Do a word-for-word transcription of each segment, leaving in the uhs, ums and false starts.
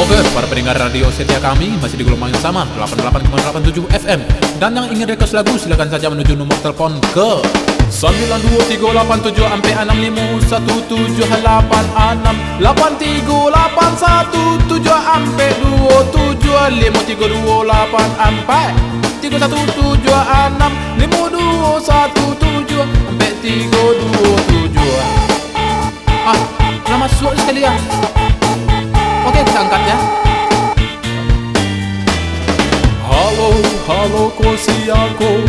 Oke, para pendengar radio setia kami, masih di gelombang yang sama, delapan delapan koma delapan tujuh F M. Dan yang ingin request lagu, silakan saja menuju nomor telepon ke sembilan dua tiga lapan tujuh ampek anam limo satu tujuh lapan anam, lapan tiga lapan satu tujuh ampek dua tujuh limo tiga dua lapan ampek tiga satu tujuh anam limo dua satu tujuh ampek tiga dua tujuh. Ah, lah masuak sakali ah. Oke, kita angkat ya. Halo, halo, ko sia ko?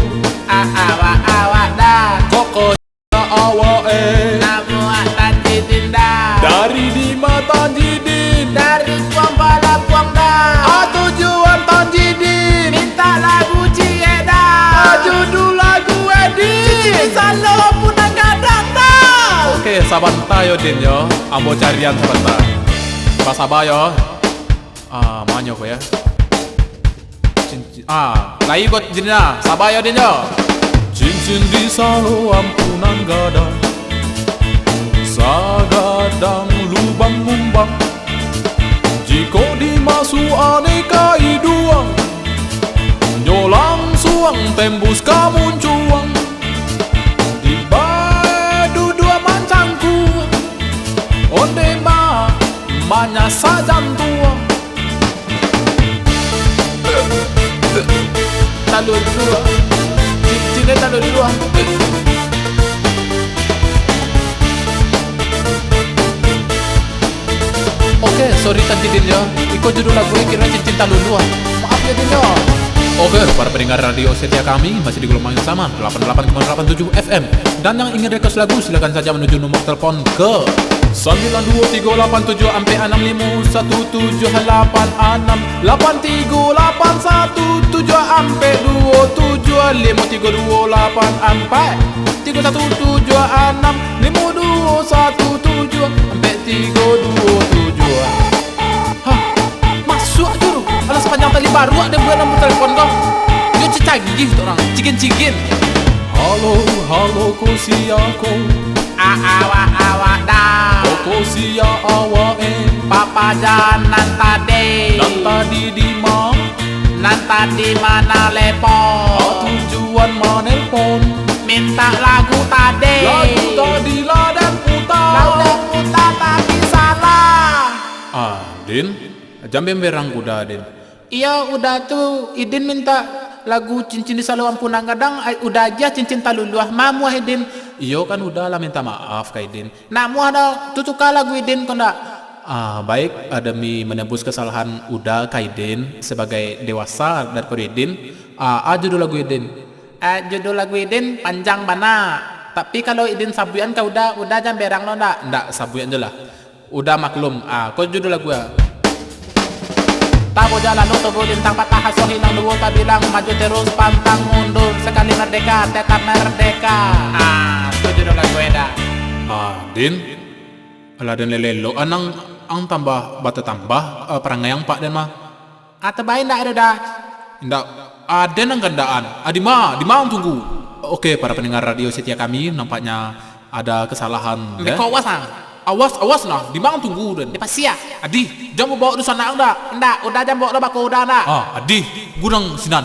Ah, awak, awak dah. Koko awak eh. Namuah Tanjidin dah. Dari dima Tanjidin? Dari Puang Balapuang dah. Ah, tujuan Tanjidin? Minta lagu ciek dah. Ah, judul lagu eh, Din? Cincin Salo Ampu Nan Gadang dah. Oke, sabanta yo, Din, yo. Ambo carian sabanta. Basaba yo. Ah, manyo ko ya. Cincin, ah, lai ko cincin nah. Saba yo, Din, yo. Cincin di Salo Ampu Nan Gadang, sagadang lubang umbang. Jikok dimasuak-an ka iduang, nyo langsuang tembus ka muncuang. Dibae duduak mancangkuang, onde ma-, manyasa jantuang. Talua dua. Cincin talua dua. Oke, sorry Tanjidin yo. Iko judul lagu e kiro cincin talua dua. Maaf yo, Din yo. Oke, para pendengar radio setia kami, masih di gelombang yang sama, delapan delapan koma delapan tujuh F M. Dan yang ingin request lagu, silakan saja menuju nomor telepon ke sembilan dua tiga lapan tujuh ampek anam limo satu tujuh lapan anam, lapan tiga lapan satu tujuh ampek dua tujuh limo tiga dua lapan ampek tiga satu tujuh anam limo dua satu tujuh ampek tiga dua tujuh. Hah, masuak tu. Alah, sapanjang tali baruak den buek nomor telepon ko. Yo cicanggih tu urang, cigen-cigen. Halo, halo, ko sia ko? A-, awak, awak dah. Ko sia awak eh? Papajan nan tadi. Nan tadi di ma? Nan tadi manalepon. Ah, tujuan manelpon? Minta lagu tadi. Lagu tadi lah den puta. Lah den puta tapi salah. Ah, Din, jan bemberang Uda, Din. Iyo, Uda tu, Idin minta lagu Cincin di Salo Ampu Nan Gadang, ai, Uda agiah cincin talua dua. Mamuah Idin. Iyo kan, Uda lah minta maaf ka Idin. Ndak muah doh, tu tuka lagu Idin ko ndak? Ah, baik, ah, demi menebus kesalahan Uda ka Idin sebagai dewasa daripado Idin, ah, ah, judul lagu Idin. Ah, judul lagu Idin panjang bana. Tapi kalau Idin sabuikan ka Uda, Uda jan berang lo ndak? Ndak, sabuikan jo lah. Uda maklum, ah, ko judul lagu ah. Tabo jalalu tubuh lintang patah asuah ilang duo tabilang maju terus pantang mundur sekali merdeka tetap merdeka. Ah, tu judul lagu Eda. Ah, Din. Alah, Din lelelo anang ang tambah batatambah, eh, parangai ang pak den mah. Atau bae ndak ado dah. Ndak, aden ang gandaan. Ah, di ma? Di ma ang tunggu? Oke, para pendengar radio setia kami, nampaknya ada kesalahan, Di ya? Ko awas ang. Awas, awas nah. Di ma ang tunggu den? Di pasia. Adih, jan babaok dunsanak ang dak? Ndak, Uda jan baok lah bako Uda ndak? Ah, adih, gurang sinan.